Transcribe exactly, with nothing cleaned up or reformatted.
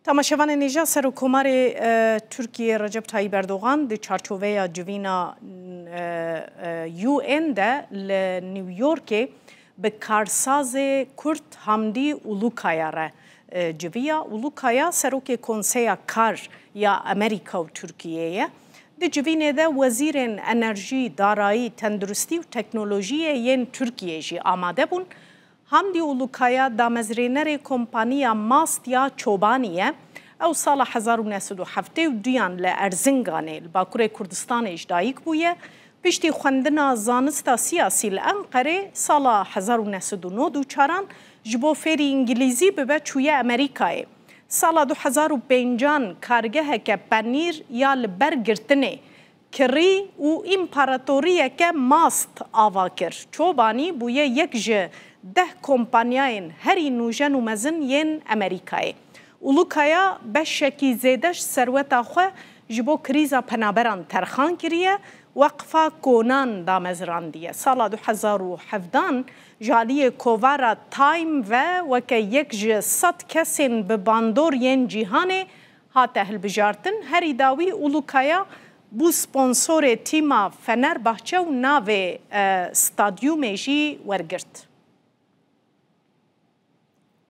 Temaşevanên hêja, Serokkomarê e, Tirkiyê Recep Tayyip Erdogan di çarçoveya civîna e, e, U N de li New Yorkê bi karsazê Kurd Hamdî Ulukaya re e, civiya. Ulukaya serokê Konseya Kar ya Amerîka û Tirkiyê ye. Di civînê de wezîrên enerjî, darayî, tenduristî û teknolojiyê yên Tirkiyê jî amade bûn. Hamdî Ulukaya damezrênerê kompaniya Mast ya Çobanî ye. Ew sala hezar û neh sed û heftê û duyan li Erzinganê, li Bakurê Kurdistanê ji dayik bûye. Piştî xwendina zanista siyasî li Enqerê, sala hezar û neh sed û nod û çaran ji bo fêrî îngilîzî bibe çûye Amerîkayê. Sala du hezar û pêncan kargeheke penîr ya li ber girtinê, kirî û împaratoriyeke mast ava kir. Çobanî bûye yek ji deh kompanyayên herî nûjen û mezin yên Amerîkayê. Ulukaya beşekî zêde ji serweta xwe ji bo krîza penaberan terxan kiriye, Weqfa Konan damezrandiye. Sala du hezar û hevdan ji aliyê kovara Time ve weke yek ji sed kesên bi bandor yên cîhanê hate hilbijartin. Herî dawî Ulukaya bû sponsorê tîma Fenerbahçe û navê e, stadyumê jî wergirt.